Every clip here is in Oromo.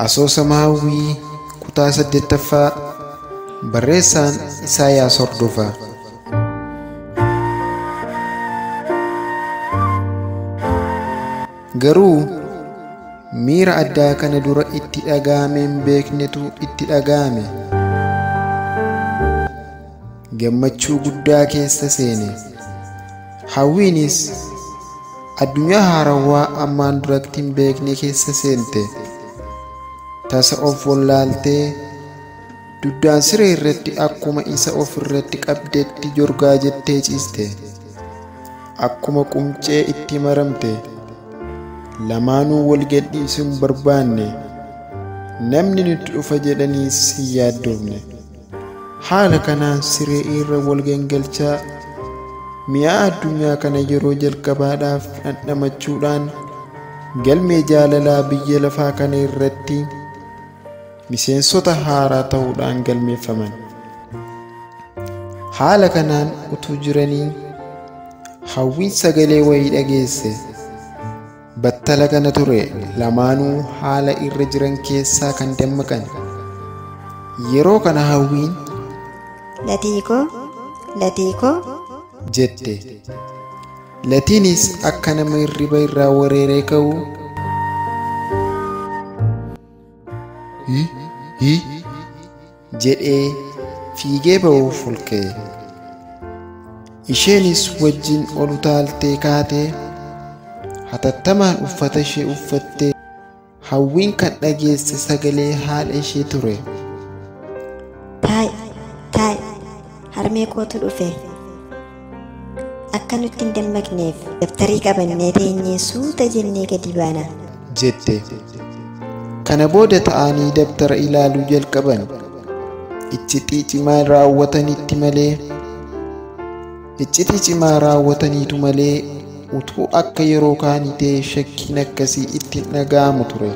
Asoosama Hawwii kutaa 8ffaa barreessaan Isaayyaas Hordofaa. Garuu miira addaa kana dura itti dhaga'ame hin beeknetu itti dhaga'ame. Gammachuu guddaa keessa seene. Hawwiinis addunyaa haarawaa ammaan duratti hin beekne keessa seente. Tasa of wallaaltee duddaan siree irratti akkuma isa of irratti qabdetti jorgaa jettee ciiste. Akkuma qumcee itti maramte. Lamaanuu wal gadhiisuu hin barbaanne. Namni nutti dhufa jedhaniis hin yaaddofne. Haala kanaan siree irra wal gangalchaa mi'a addunyaa kana yeroo jalqabaadhaaf dhandhamachuudhaan galmee jaalalaa biyya lafaa kana irratti miseensota haaraa ta'uudhaan galmeeffaman. Haala kanaan utuu jiranii Hawwiin sagalee wayii dhageesse. Battala kana ture lamaanuu haala irra jiran keessaa kan dammaqan. Yeroo kana Hawwiin Latiikoo, Latiikoo jette. Latiinis akka nama hirriba irraa wareeree ka'u hi jedhee fiigee ba'uuf ol ka'e. Isheenis wajjin ol utaaltee kaatee hatattamaan uffata ishee uffattee Hawwiin kan dhageesse sagalee haadha ishee ture. Taa'i, taa'i, harmee kootu dhufe. Akka nutti hin dammaqneef dabtarii qabannee teenyee suuta jennee gadi baana jette. Kana booda ta'anii dabtara ilaaluu jalqaban. Iccitii cimaa raawwatanitti malee iccitii cimaa raawwataniitu malee utuu akka yeroo kaanii ta'e shakkiin akkasii itti hin dhaga'amu ture.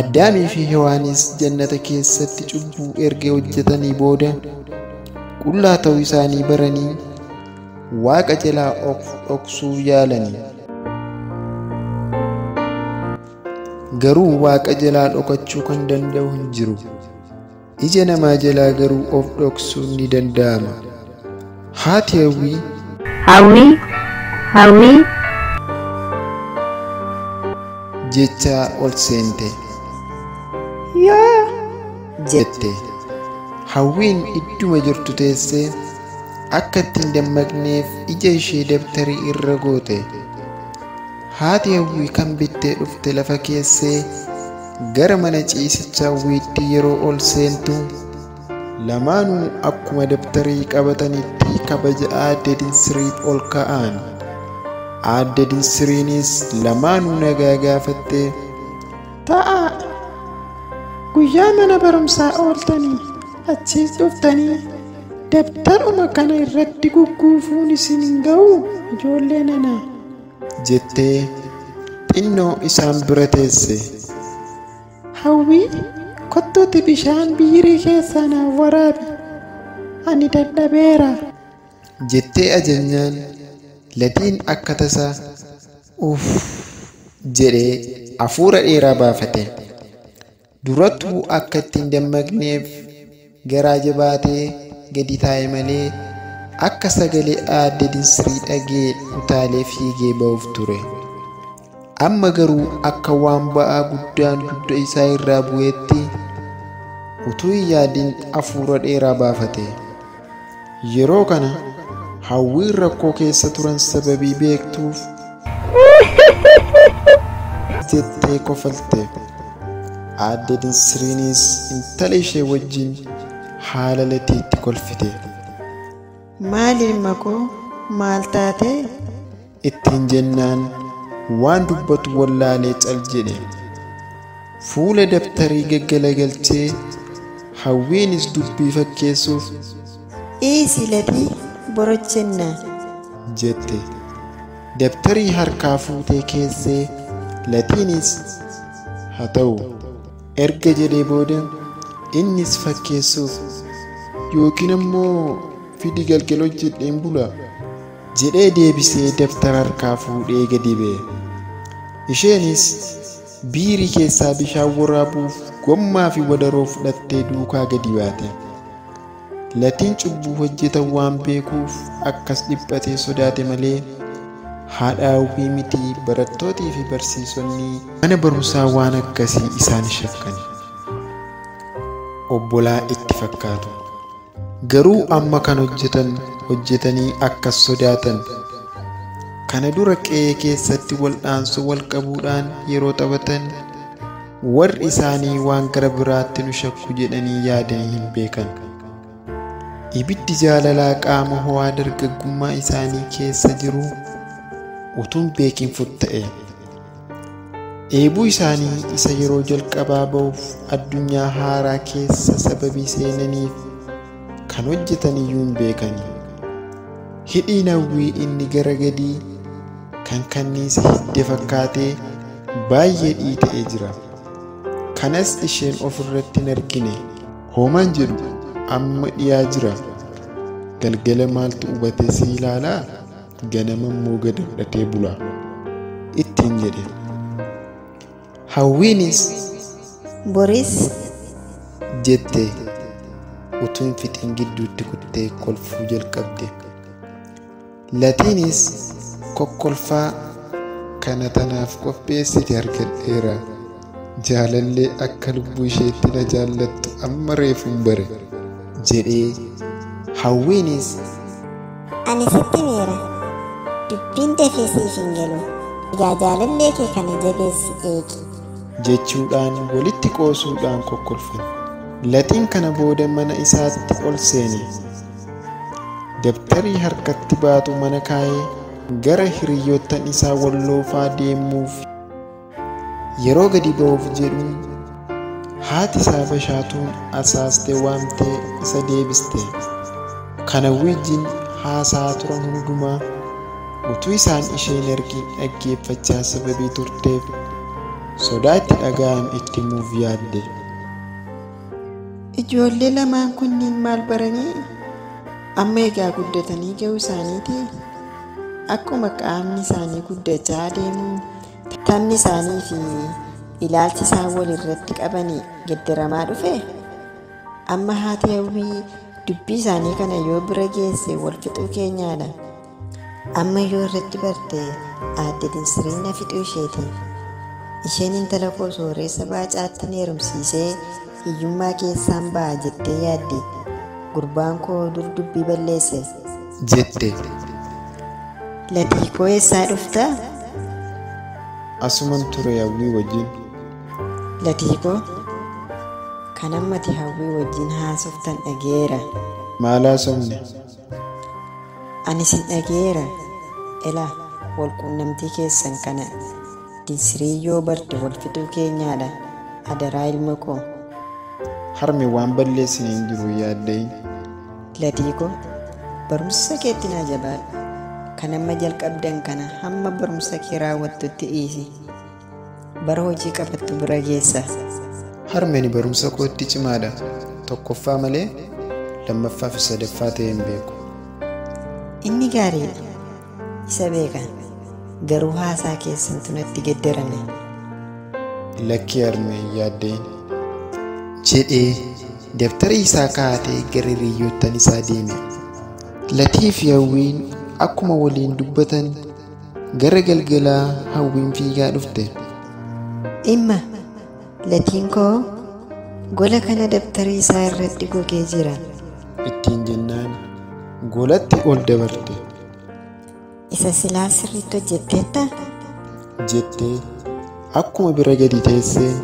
Addaamii fi Hewaanis jannata keessatti cubbuu erga hojjetanii booda qullaa ta'uu isaanii baranii Waaqa jalaa of dhoksuu yaalani. Garuu Waaqa jalaa dhokachuu kan danda'u hin jiru. Ija namaa jalaa garuu of dhoksuun ni danda'ama. Haati Hawwii Hawwii, Hawwii jechaa ol seente. Yoo jette. Hawwiin idduma jirtu teessee akka ittiin dammaqneef ija ishee dabtarii irra goote. Haati Hawwii kan bittee dhufte lafa keessee gara mana ciisicha Hawwiitti yeroo ol seentu lamaanuu akkuma dabtarii qabatanitti kabaja aadde Dinsiriif ol ka'an. Aadde Dinsiriinis lamaanuu nagaa gaafattee Taa'aa, guyyaa mana barumsaa ooltanii achiis dhuftanii dabtaruma kana irratti gugguufuun isin hin ga'uu ijoollee nana jettee xinnoo isaan bira teesse. Hawwii, kottuuti bishaan biirii keessaa naaf waraabi, ani dadhabeera jettee ajajnaan Latiin akka tasaa uff jedhee hafuura dheeraa baafate. Durattuu akka ittiin dammaqneef garaa jabaatee gadi taa'e malee akka sagalee aadde Dinsirii dhagee utaalee fiigee ba'uuf ture. Amma garuu akka waan ba'aa guddaan dugda isaa irraa bu'eetti utuu hin yaadin hafuura dheeraa baafate. Yeroo kana Hawwiin rakkoo keessa turan sababii beektuuf jettee kofalte. Aadde Dinsiriinis intala ishee wajjin haala Latiitti kolfite. Maal ilma koo, maal taatee? Ittiin jennaan waan dubbatu wallaalee cal jedhe. Fuula dabtarii gaggalagalchee Hawwiinis dubbii fakkeessuuf Dhiisi Latii, borojjenna jette. Dabtarii harkaa fuutee keessee Latiinis haa ta'u erga jedhee booda innis fakkeessuuf yookiin ammoo fidi galgala hojjedheen bula Jedhee deebisee dabtara harkaa fuudhee gadi ba'e. Isheenis biirii keessaa bishaan waraabuuf gommaa fi wadaroo fudhattee duukaa gadi baate. Latiin cubbuu hojjetan waan beekuuf akkas dhiphatee sodaate malee haadha Hawwii miti barattootii fi barsiisonni mana barumsaa waan akkasii isaan shakkan. Obbolaa itti fakkaatu. Garuu amma kan hojjetan hojjetanii akkas sodaatan. Kana dura qe'ee keessatti wal'aansoo wal qabuudhaan yeroo taphatan warri isaanii waan gara biraatti nu shakku jedhanii yaadanii hin beekan. Ibiddi jaalalaa qaama ho'aa dargaggummaa isaanii keessa jiru utuun beekin futta'e. Dheebuu isaanii isa yeroo jalqabaa ba'uuf addunyaa haaraa keessa sababii seenaniif kan hojjetan iyyuu hin beekani. Hidhiin Hawwii inni gara gadii kan kanniisa hidde fakkaatee baay'ee dhiita'ee jira. Kanas isheen ofirratti hin argine. Hoomaan jedhu amma dhiyaa jira. Galgala maaltu hubatee si ilaalaa? Ganama immoo gad fudhatee bula. Ittiin jedhe. Hawwiinis Boris jette utuu hin fixin gidduutti kuttee kolfuu jalqabde. Latiinis kokkolfaa kana tanaaf qopheessite argadheera. Jaalallee akka lubbuu isheetti na jaallattu amma reefuun bare jedhee Hawwiinis Ani sitti meera. Dubbiin dafee siif hin galu. Egaa jaalallee kee kana jabeessi eegi. jechuudhaan walitti qoosuudhaan kokkolfan. Latiin kana booda mana isaatti ol seene. Dabtarii harkatti baatu mana kaa'ee gara hiriyoottan isaa walloofaa deemuuf yeroo gadi ba'uuf jedhu haati isaa Bashaatuun asaastee waamtee isa deebiste. Kana wajjin haasa'aa turan hundumaa utuu isaan isheen argin dhaggeeffachaa sababii turteef sodaa itti dhaga'ame itti himuuf yaadde. Ijoollee lamaan kunniin maal baranii? Amma egaa guddatanii ga'uu isaaniiti. Akkuma qaamni isaanii guddachaa adeemu taphni isaanii fi ilaalchi isaan wal irratti qabanii geddaramaa dhufe. Amma haati Hawwii dubbii isaanii kana yoo bira geesse wal fixuu keenyaadha. Amma yoo irratti barte aadde Dinsiriin na fixuu isheeti. Isheen intala koo sooreessa baacaatti na heerumsiisee hiyyummaa keessaan ba'a jettee yaaddi. Gurbaan koo dur dubbii balleesse. Jette. Latii koo eessaa dhuftaa? Asuman ture Hawwii wajjin. Latii koo kan ammati Hawwii wajjin haasoftan dhageera. Maal haasofne? Ani sin dhageera. Elaa wal quunnamtii keessan kana Dinsirii yoo barte wal fixuu keenyaadha. Adaraa ilma koo. Harme waan balleessine hin jiru yaadda'in. Latii koo barumsa keetti naa jabaadhu. Kan amma jalqabdan kana hamma barumsa kee raawwattutti dhiisi. Bara hojii qabattu bira geessa. Harmeen barumsa kootti cimaadha. Tokkoffaa malee lammaffaa fi sadaffaa ta'ee hin beeku. Inni gaariidha. Isa beeka. Garuu haasaa keessantu natti geddarame. Lakkii harmee hin yaadda'in. Jedhee dabtara isaa kaa'atee gara hiriyoottan isaa deeme. Latii fi Hawwiin akkuma waliin dubbatan gara galgalaa Hawwiin fiigaa dhufte. Dhimma latiin koo gola kana dabtarii isaa irratti gogee jira. Ittiin jennaan golatti ol dabarte. Isa silaa sirriitti hojjetteetta? Jettee akkuma bira gadi teesseen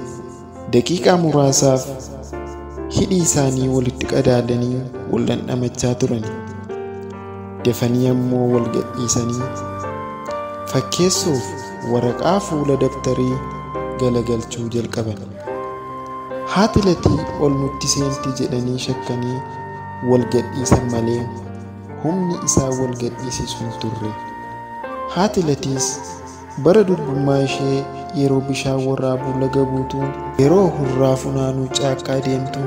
daqiiqaa muraasaaf hidhii isaanii walitti qadaadanii wal dhandhamachaa turan. Dafanii ammoo wal gadhiisanii fakkeessuuf waraqaa fuula dabtarii galagalchuu jalqaban. Haati Latii ol nutti seenti jedhanii shakkanii wal gadhiisan malee humni isaa wal gadhiisisu hin turre. Haati Latiis bara durbummaa ishee yeroo bishaan waraabuu laga buutu, yeroo hurraa funaanuu caakkaa deemtu,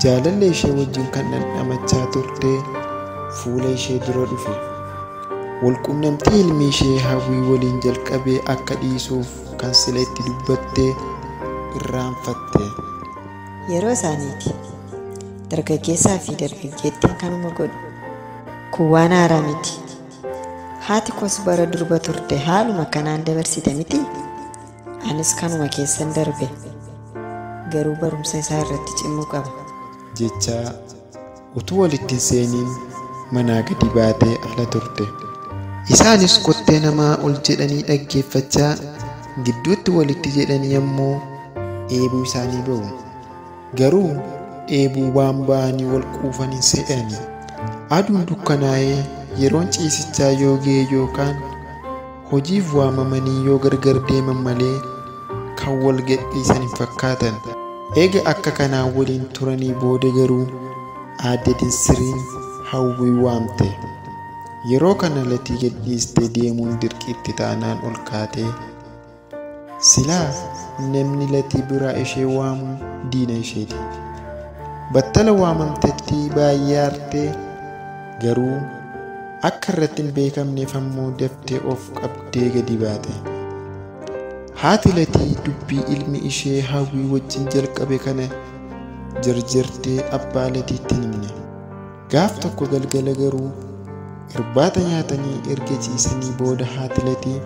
jaalallee ishee wajjin kan dhandhamachaa turte fuula ishee dura dhufe. Walqunnamtii ilmi ishee Hawwii waliin jalqabee akka dhiisuuf kan sila itti dubbattee irraanfatte. Yeroo isaaniiti. Dargaggeessaa fi dargaggeettiin kanuma godhu. Kun waan haaraa miti. Haati koos bara durba turte haaluma kanaan dabarsite miti. Anis kanuma keessan darbe. Garuu barumsa isaa irratti cimuu qaba. Jechaa utuu walitti hin seeniin manaa gadi baatee ala turte. Isaanis kottee namaa ol jedhanii dhaggeeffachaa gidduutti walitti jedhanii ammoo dheebuu isaanii ba'u. Garuu dheebuu waan ba'anii wal quufan hin se'ani. Aduun dukkanaa'ee yeroon ciisichaa yoo ga'e yookaan hojiif waamamanii yoo gargar deeman malee kan wal gadhiisan hin fakkaatan. Eega akka kanaan waliin turanii booda garuu aadde Dinsiriin Hawwii waamte. Yeroo kana Latii gadhiistee deemuun dirqiitti taanaan ol kaatee silaa namni Latii biraa ishee waamu diina isheeti. Battala waamamtetti baay'ee aartee garuu akka irratti hin beekamneef ammoo daftee of qabdee gadi baate. Haati Latii dubbii ilmi ishee Hawwii wajjin jalqabe kana jarjartee abbaa Latiitti hin himne. Gaaf tokko galgala garuu irbaata nyaatanii erga ciisanii booda haati Latii